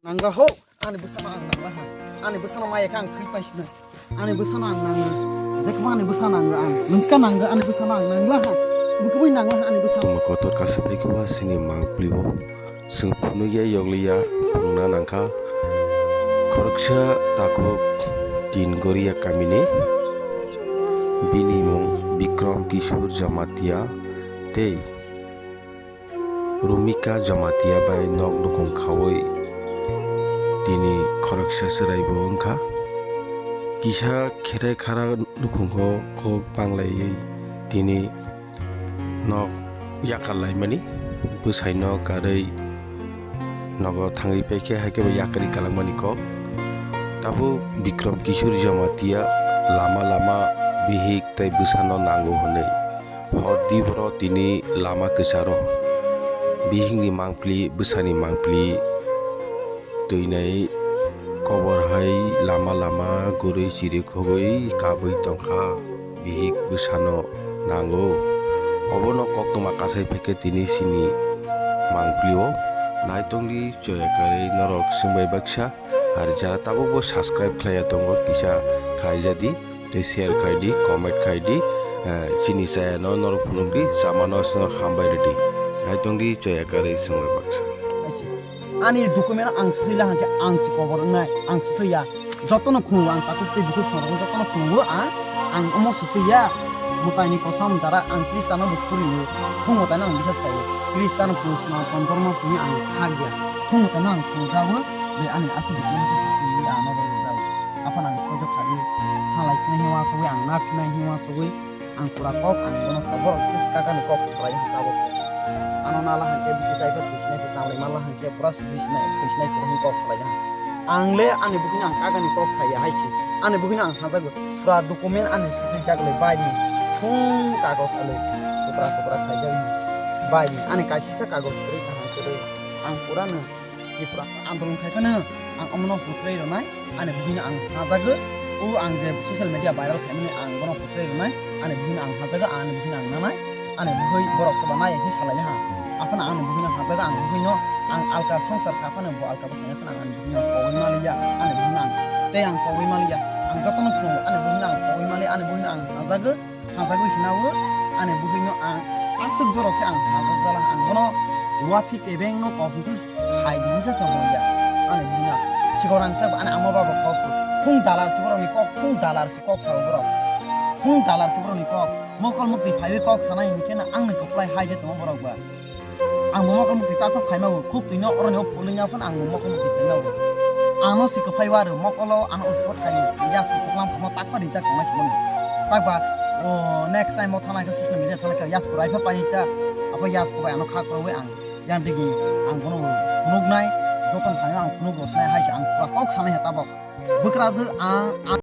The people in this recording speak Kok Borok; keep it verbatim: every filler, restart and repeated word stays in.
Nangla ho, ani bwsano ang nangla ha. Ani bwsano maya khe ang thwi paisina. Ani bwsano ang nangla. Jekma ani bwsano ang ang. Nungka nangla ani bwsano ang nangla ha. Bukubui nangla ha ani bwsano. Tuma kotor kasa phaikhe ba sini mangpli o. Chwng phunukya yokliya phunukna nangkha. Khoroksa takhuk tin Goria kamini. Bini mung Bikram Kishore Jamatia tei Rumika Jamatia bai nok nukhung khaui tini khoroksa chwraibo wngkha. Kisa khere khara nukhungo kok panglaiwi tini nok yakar laimani, bwsaino karwi nogo thangwi paikhe, haikhe bo yakarwi kalangmani kok. Tabuk Bikram Kishore Jamatia lama lama bihik tei bwsano nango hwnwi hordi borok tini lama kwcharo bihikni mangpli, bwsani mangpli twinai kobor hai lama lama gurui chirikhogwi kabui tongkha. Bihik bwsano nango. Obono koktwma kasai phaikhe tini sini mangpli o. Naitongdi choya karwi norok swngbai baksa. Ar jara tabukbo subscribe khlaiya tongo kisa khlaijadi. Tei share khlaidi, comment khlaidi. Eh, chini chayano norok phunukdi, chamano swngo hambai rwdi. Naitongdi choya karwi swngbai baksa. Ani document ang swi la hwnkhe ang si kobor wngnai, ang swi ya. Jotono khungo ang takhuk tei bukhuk songrokno jotono khungo ang, ang omo swi ya. Mwtaini kosom jara ang Khristiano bo suri o. Thung mwtaino ang bisas khaio. Khristiano pus ma ton dorma puni ang thak ya. Thung mwtaino ang khungo jabo. Je ani aswk document khe swi ya ano rw jabo. Aphano ang sojok khaio. Halai khnai hiwa sogwi ang na khnai hiwa sogwi. Ang pura kok ang bono sa borok khe swkakani kok salai ha tabuk. Ano nala hwnkhe bwkhe chaipa thwisinai bwsa amlai mala hwnkhe pura sisi sinai thwisinai pura hwn kok salai ha. Ang le ani bukhino ang kagani kok saya hai si. Ani bukhino ang hajago pura document ani sisi jaglai bai ni. Thung kagos alai. Kupra kupra khaijak ni. Bai ni. Ani kaisisa kagos kwrwi kaham kwrwi. Ang pura no. Tripura andolon khai phano ang omono hutrai rwnai, ani buhino ang hajago. O ang je social media viral khaimani ang bono hutrai rwnai, ani buhino ang hajago, ani buhino ang nanai, ani buhi borok toba nai hi salai ha. Aphano ani buhino hajago, ang buhino ang alka songsar kha phano bo alka bwsai phano ang ani buhino ang kogwi maliya, ani buhino ang tei ang kogwi maliya, ang jotono phungo ani buhino ang kogwi maliya, ani buhino ang hajago. Hajagwi sinawo ani buhino ang aswk jorok khe ang hajak jala ang bono wafi kebengno kok hwnkhe hai di hinsa se hwnwi ya ani buhino. Sikorang chak ani ama baba kok thung dalar se borokni kok thung dalar se kok sao borok. Thung dalar se borokni kok mokol mukti phaiwi kok sanai hinkhe no angni kwplai hai de tongo borok ba. Ang bo mokol mukti tak phai mago, khuk twi no oroni o pulung ya phano ang bo mokol mukti phai mago. Ano si kwphai waro mokolo ano sport khai ya su tuklam phano tak pa rijak tong nai simo. Tak ba o next time o thana khe social media thana khe yas kurai pha pai ta. Apa yas kurai ano khak roi ang yang digi ang bono phunuk nai joton thani ang phunuk rosnai hai ang pura kok sanai ha tabok. Bwkrajwk ang